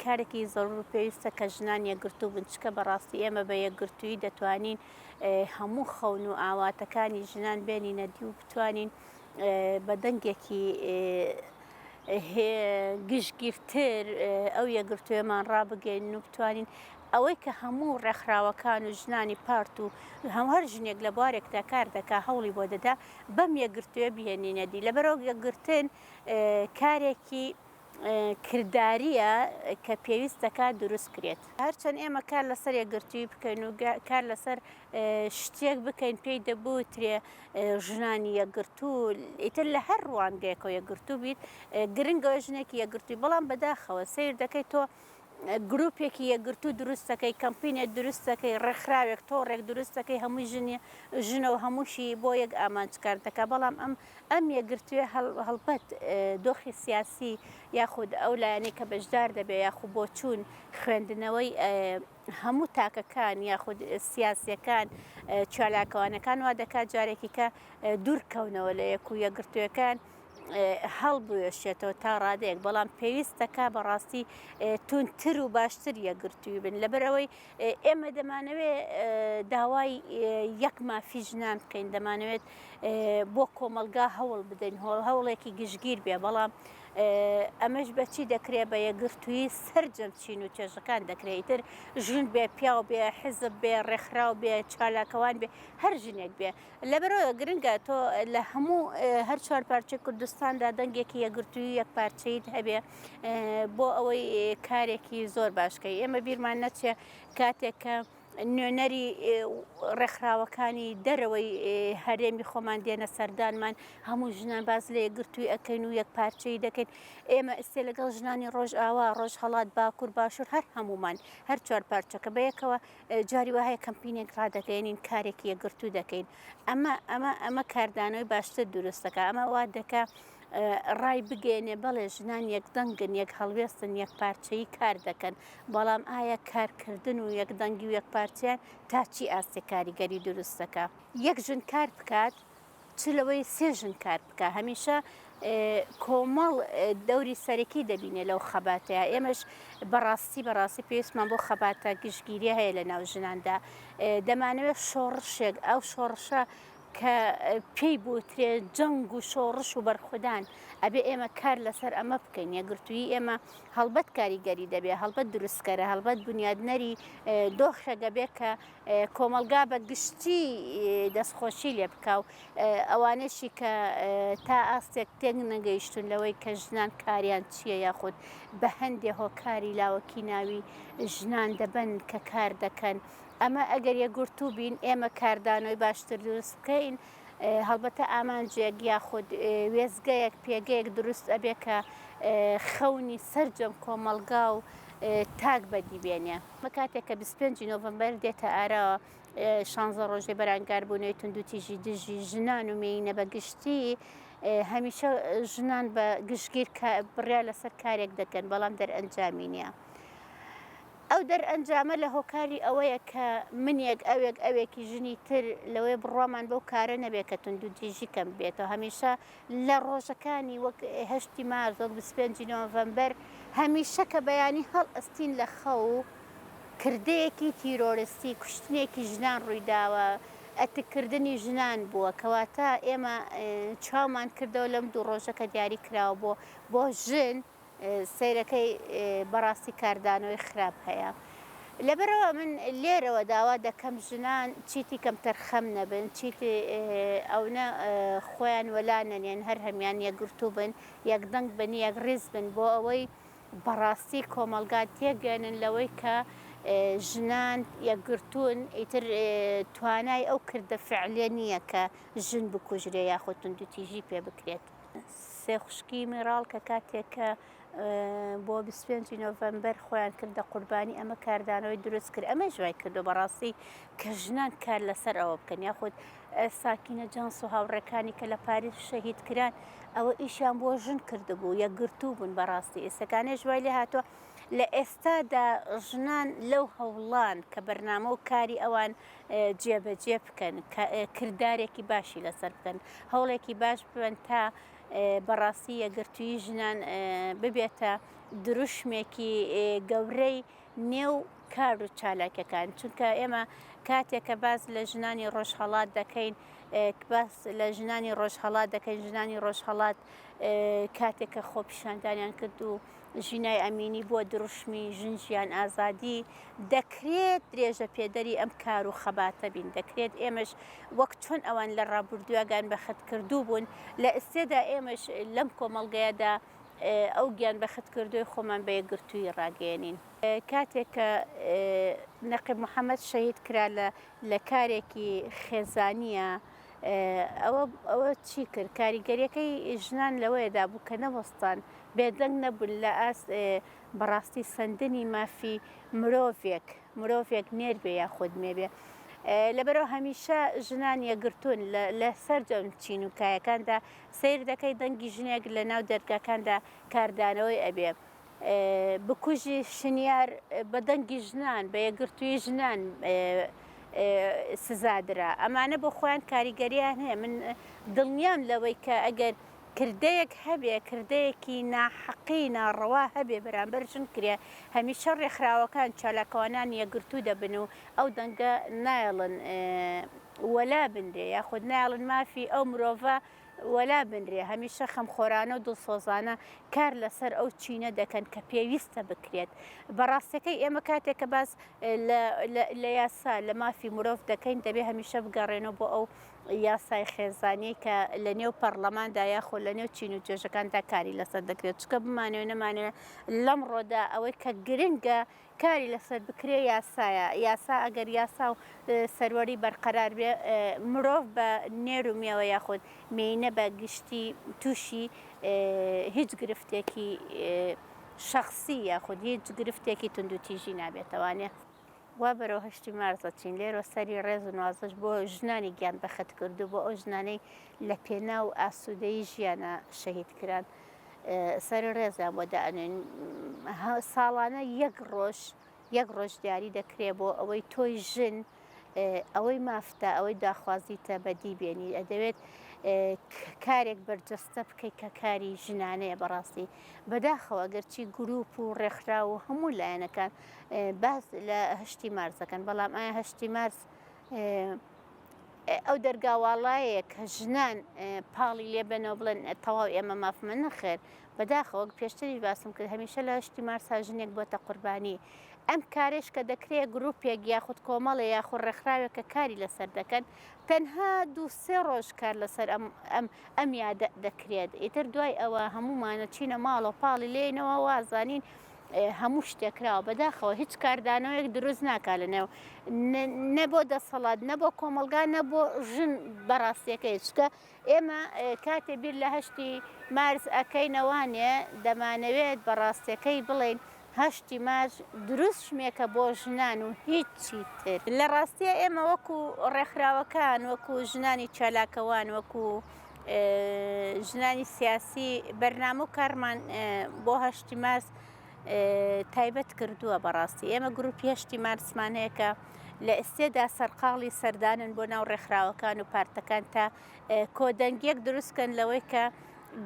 کارێکی زەرور و پێویستە کە ژنان یەکگرتوو بن، چونکە بەڕاستی ئێمە بە یەکگرتوویی دەتوانین هەموو خەون و ئاواتەکانی ژنان بێنینە دی و بتوانین بە دەنگێکی گشتگیرتر ئەو یەکگرتوویەمان ڕابگەیەنین و بتوانین ئەوەی کە هەموو ڕێکخراوەکان و ژنانی پارت و هەر ژنێک لە بوارێکدا کار دەکا هەوڵی بۆ دەدا بەم یەکگرتوویە بهێنینە دی. لەبەرئەوە یەکگرتن کارێکی کردارییە کە پێویست دەکات دروست کرێت. هەرچەند ئێمە کار لەسەر یەکگرتوویی بکەین و کار لەسەر شتێک بکەین پێی دەبوترێ ژنانی یەکگرتوو، ئیتر لە هەر ڕوانگەیەکەوە یەکگرتوو بیت گرنگە ژنێکی یەکگرتووی، بەڵام بەداخەوە سەیر دەکەی تۆ گروپێکی یەکگرتوو دروست دەکەی، کەمپینێک دروست دەکەی، ڕێکخراوێک، تۆڕێک دروست دەکەی، هەمووی ژنی ژنە و هەمووشی بۆ یەک ئامانج کار دەکات، بەڵام ئەم ئەم یەکگرتوویە هەڵبەت دۆخی سیاسی یاخود ئەو لایەنەی کە بەشدار دەبێت یاخود بۆچوون خوێندنەوەی هەموو تاکەکان یاخود سیاسیەکان چالاکوانەکان وا دەکات جارێکی کە دوورکەونەوە لە یەک و یەکگرتوویەکان هەڵبوێشێتەوە تا ڕادەیەک، بەڵام پێویست دەکا بەڕاستی توندتر و باشتر یەکگرتووی بن، لەبەرئەوەی ئێمە دەمانەوێت داوای یەک مافی ژنان بکەین، دەمانەوێت بۆ کۆمەڵگا هەوڵ بدەین، هەوڵێکی گشتگیر بێ، بەڵام ئەمەش بەچی دەکرێت؟ بە یەکگرتوویی سەرجەم چین و توێژەکان دەکرێت، ئیتر ژن بێ، پیاو بێ، حیزب بێ، ڕێکخراو بێ، چالاکەوان بێ، هەر ژنێک بێ. لەبەرئەوە گرنگە تۆ لە هەموو هەر چوار پارچەی کوردستاندا دەنگێکی یەکگرتووی یەکپارچەییت هەبێ بۆ ئەوەی کارێکی زۆر باش کەی. ئێمە بیرمان نەچێ کاتێک کە نوێنەری ڕێکخراوەکانی دەرەوەی هەرێمی خۆمان دێنە سەردانمان هەموو ژنان باس لە یەکگرتووی ئەکەین و یەکپارچەیی دەکەین. ئێمە ئێستێ لەگەڵ ژنانی ڕۆژئاوا، ڕۆژهەڵات، باکوور، باشوور هەر هەموومان هەر چوار پارچەکە بەیەکەوە جاری وا هەیە کەمپینێک ڕادەگەیەنین کارێکی یەکگرتوو دەکەین ئەمە ئەمە ئەمە کاردانەوەی باشتر دروست دەکات ئەمە وا دەکا ڕای بگەێنێ بەڵێ ژنان یەکدەنگن یەک هەڵوێستن یەک پارچەیی کار دەکەن بەڵام ئایا کارکردن و یەکدەنگی و یەک پارچەیان تا چی ئاستێک کاریگەری دروست دەکا یەک ژن کار بکات چ لەوەی سێ ژن کار بکا هەمیشە کۆمەڵ دەوری سەرەکی دەبینێ لەو خەباتەیە ئێمەش بەڕاستی بەڕاستی پێویستمان بۆ خەباتە گشتگیریە هەیە لە ناو ژناندا دەمانەوێت شۆڕشێک ئەو شۆڕشە کە پێی بوترێ جەنگ و شۆڕش و بەرخودان ئەبێ ئێمە کار لەسەر ئەمە بکەین یەکگرتوویی ئێمە هەڵبەت کاریگەری دەبێ هەڵبەت دروستکەرە هەڵبەت بنیادنەری دۆخێک ئەبێ کە کۆمەڵگا بە گشتی دەستخۆشی لێ بکا و ئەوانەشی کە تا ئاستێک تێک نەگەیشتون لەوەی کە ژنان کاریان چییە یاخود بە هەندێ هۆکاری لاوەکی ناوی ژنان دەبەن کە کار دەکەن ئەمە ئەگەر یەکگرتوو بین ئێمە کاردانەوەی باشتر دروست بکەین هەڵبەتە ئامانجێک یاخود وێستگەیەک پێگەیەک دروست ئەبێ کە خەونی سەرجەم کۆمەڵگا و تاک بەدی بێنێ. کاتێک کە 25 ی نۆڤەمبەر دێتە ئاراوە، شانزە ڕۆژەی بەرانگاربوونەوەی توندوتیژی دژی ژنان و مێینە بە گشتی، هەمیشە ژنان بە گشتگیر بڕیار لەسەر کارێک دەکەن، بەڵام دەرئەنجامی نییە. ئەو دەرئەنجامە لە هۆکاری ئەوەیە کە منێک، ئەوێک، ئەوێکی ژنی تر لەوەیە بڕوامان بەو کارە نەبێت کە توندوتیژی کەم بێتەوە. هەمیشە لە ڕۆژەکانی وەک هەشتی مارس، وەک 25 ی نۆڤەمبەر، هەمیشە کە بەیانی هەڵئەستین لە خەو، کردەیەکی تیرۆرستی، کوشتنێکی ژنان ڕوویداوە، ئەتککردنی ژنان بووە، کەواتە ئێمە چاومان کردەوە لەم دوو ڕۆژە کە دیاری کراوە بۆ بۆ ژن، سەیرەکەی بەڕاستی کاردانەوەی خراپ هەیە. لەبەرئەوە من لێرەوە داوا دەکەم ژنان چیتی کەمتەرخەم نەبن، چیتی ئەونە خۆیان وەلا نەنێن، هەر هەمیان یەکگرتوو بن، یەکدەنگ بن، یەکڕیز بن بۆ ئەوەی بەڕاستی کۆمەڵگا تێگەیەنن لەوەی کە ژنان یەکگرتوون، ئیتر توانای ئەو کردە فعلیە نییە کە ژن بکوژرێ یاخود توندوتیژی پێ بکرێت. سێ خوشکی میراڵ کە کاتێک کە بۆ 25 نۆڤەمبەر خۆیان کردە قوربانی ئەمە کاردانەوەی دروست کرد ئەمەش وای کردو بەڕاستی کە ژنان کار لەسەر ئەوە بکەن یاخود ساکینە جانس و هاوڕێکانی کە لە پاریس شەهید کران ئەوە ئیشیان بۆ ژن کردبوو یەکگرتوو بوون بەڕاستی ئێسەکانێش وای لێ هاتووە لە ئێستادا ژنان لەو هەوڵان کە بەرنامە و کاری ئەوان جێبەجێ بکەن، کردارێکی باشی لەسەر بکەن، هەوڵێکی باش ببەن تا بەڕاستی یەکگرتوویی ژنان ببێتە. دروشمێکی گەورەی نێو کار و چالاکیەکان، چونکە ئێمە کاتێک کە باس لە ژنانی ڕۆژهەڵات دەکەین، باس لە ژنانی ڕۆژهەڵات دەکەین، ژنانی ڕۆژهەڵات کاتێک کە خۆپیشاندانیان کرد و ژینای ئەمینی بووە دروشمی ژن ژیان ئازادی، دەکرێت درێژە پێدەری ئەم کار و خەباتە بین، دەکرێت ئێمەش وەک چۆن ئەوان لە ڕابردوویا گیانبەختکردوو بوون، لە ئێستێدا ئێمەش لەم کۆمەڵگەیەدا ئەو گیانبەختکردووی خۆمان بە یەکگرتوویی ڕاگەیەنین. کاتێک کە نەقیب محەمەد شەهید کرا لە کارێکی خێزانییە، ئەوە ئەوە چی کرد؟ کاریگەریەکەی ژنان لەوەیەدا بوو کە نەوەستان، بێدەنگ نەبوون لە ئاست بەڕاستی سەندنی مافی مرۆڤێک، مرۆڤێک نێر بێ یاخود مێ بێ. لەبەرئەوە هەمیشە ژنان یەکگرتوون لە سەرجەم چین و کایەکاندا سەیر دەکەی دەنگی ژنێک لە ناو دەرگاکاندا کاردانەوەی ئەبێ. بکوژی شنیار بە دەنگی ژنان، بە یەکگرتوویی ژنان سزا درا. ئەمانە بۆ خۆیان کاریگەرییان هەیە. من دڵنیام لەوەی کە ئەگەر کردەیەک هەبێ، کردەیەکی ناحەقی، ناڕەوا هەبێ بەرامبەر ژن کرێ، هەمیشە ڕێکخراوەکان، چالاکوانان یەکگرتوو دەبن و ئەو دەنگە نایەڵن وەلا بنرێ یاخود نایەڵن مافی ئەو مرۆڤە وەلا بنرێ، هەمیشە خەمخۆرانە و دڵسۆزانە کار لەسەر ئەو چینە دەکەن کە پێویستە بکرێت. بە ڕاستەکەی ئێمە کاتێک کە باس لە یاسا، لە مافی مرۆڤ دەکەین، دەبێ هەمیشە بگەڕێنەوە بۆ ئەو یاسای خێزانیەی کە لە نێو پەڕلەماندا یاخۆ لە نێو چین و توێژەکاندا کاری لەسەر دەکرێت، چونکە بمانەوێ نەمانەوێ لەمڕۆدا ئەوەی کە گرنگە کاری لەسەر بکرێ یاسایە، یاسا ئەگەر یاسا و سەروەری بەرقەرار بێ مرۆڤ بە نێر و مێوە یاخود مێینە بە گشتی تووشی هیچ گرفتێکی شەخسی یاخود هیچ گرفتێکی توندوتیژی نابێتەوانێ. وا بەرەو هەشتی مارس دەچین، لێرەوە سەری ڕێز و نوازش بۆ ژنانی گیان بەختکردوو، بۆ ئەو ژنانەی لە پێناو ئاسوودەیی ژیانا شەهید کران، سەری ڕێزیان بۆ دائەنێین. ساڵانە یەک ڕۆژ، یەک ڕۆژ دیاری دەکرێ بۆ ئەوەی تۆی ژن ئەوەی مافتە، ئەوەی داخوازیتە بەدی بێنی. ئەدەوێت کارێک بەرجەستە بکەیت کە کاری ژنانەیە بەڕاستی. بەداخەوە گەرچی گروپ و ڕێکخراو و هەموو لایەنەکان باس لە هەشتی مارس دەکەن، بەڵام ئایا هەشتی مارس ئەو دەرگا واڵایەیە کە ژنان پاڵی لێ بەنەوە بڵێن تەواو ئێمە مافمە؟ نەخێر، بەداخەوە وەک پێشتریش باسم کرد هەمیشە لە هەشتی مارسا ژنێک بۆتە قوربانی. ئەم کارەیش کە دەکرێت گروپێک یاخود کۆمەڵێ یاخود ڕێکخراوێک کە کاری لەسەر دەکەن تەنها دوو سێ ڕۆژ کار لەسەر ئەم ئەم ئەم یادە دەکرێت ئیتر دوای ئەوە هەموومانە چینە ماڵەوە پاڵی لێینەوە وازانین هەموو شتێک کراوە بەداخەوە هیچ کاردانەوەیەک دروست ناکا لە نێو نە بۆ دەسەڵات نە بۆ کۆمەڵگا نە بۆ ژن بەڕاستیەکەی چکە ئێمە کاتێ بیر لە هەشتی مارس ئەکەینەوانێ دەمانەوێت بەڕاستیەکەی بڵێین هەشتی مارس دروشمێکە بۆ ژنان و هیچی تر. لە ڕاستیا ئێمە وەکو ڕێکخراوەکان، وەکو ژنانی چالاکەوان، وەکو ژنانی سیاسی بەرنامە و کارمان بۆ هەشتی مارس تایبەت کردووە. بەڕاستی ئێمە گروپی هەشتی مارسمان هەیە کە لە ئێستێدا سەرقاڵی سەردانن بۆ ناو ڕێکخراوەکان و پارتەکان تا کۆدەنگیەک دروستکەن لەوەی کە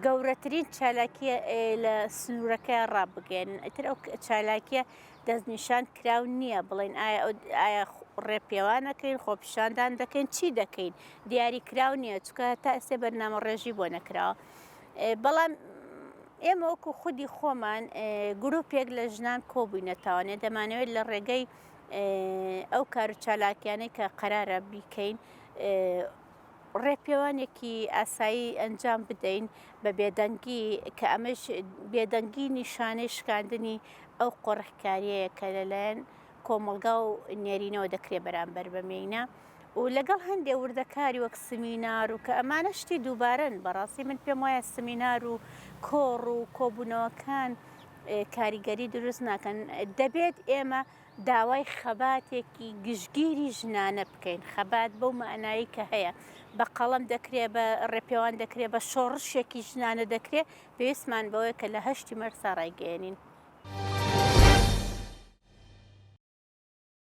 گەورەترین چالاکیە لە سنوورەکە ڕابگەێنن ئیتر ئەو چالاکیە دەستنیشان کراو نییە بڵێن ئایا ئایا ڕێپێوانەکەین خۆپیشاندان دەکەین چی دەکەین دیاری کراو نییە چکە تا ئێستا بەرنامە ڕێژی بۆ نەکراوە بەڵام ئێمە وەکو خودی خۆمان گروپێک لە ژنان کۆبووینەتەوانێ دەمانەوێت لە ڕێگەی ئەو کار و چالاکیانەی کە قەرارە بیکەین ڕێپێوانێکی ئاسایی ئەنجام بدەین بە بێدەنگی کە ئەمەش بێدەنگی نیشانەی شکاندنی ئەو قۆرخکاریەیە کە لەلایەن کۆمەڵگا و نێرینەوە دەکرێت بەرامبەر بە مێینە و لەگەڵ هەندێ وردەکاری وەک سمینار و کە ئەمانە شتی دووبارەن بەڕاستی من پێم وایە سمینار و کۆڕ و کۆبوونەوەکان کاریگەری دروست ناکەن دەبێت ئێمە داوای خەباتێکی گشتگیری ژنانە بکەین، خەبات بەو مانایەی کە هەیە، بە قەڵەم دەکرێ، بە ڕێپێوان دەکرێ، بە شۆڕشێکی ژنانە دەکرێ، پێویستمان بەوەیە کە لە هەشتی مارسا ڕایگەیەنین.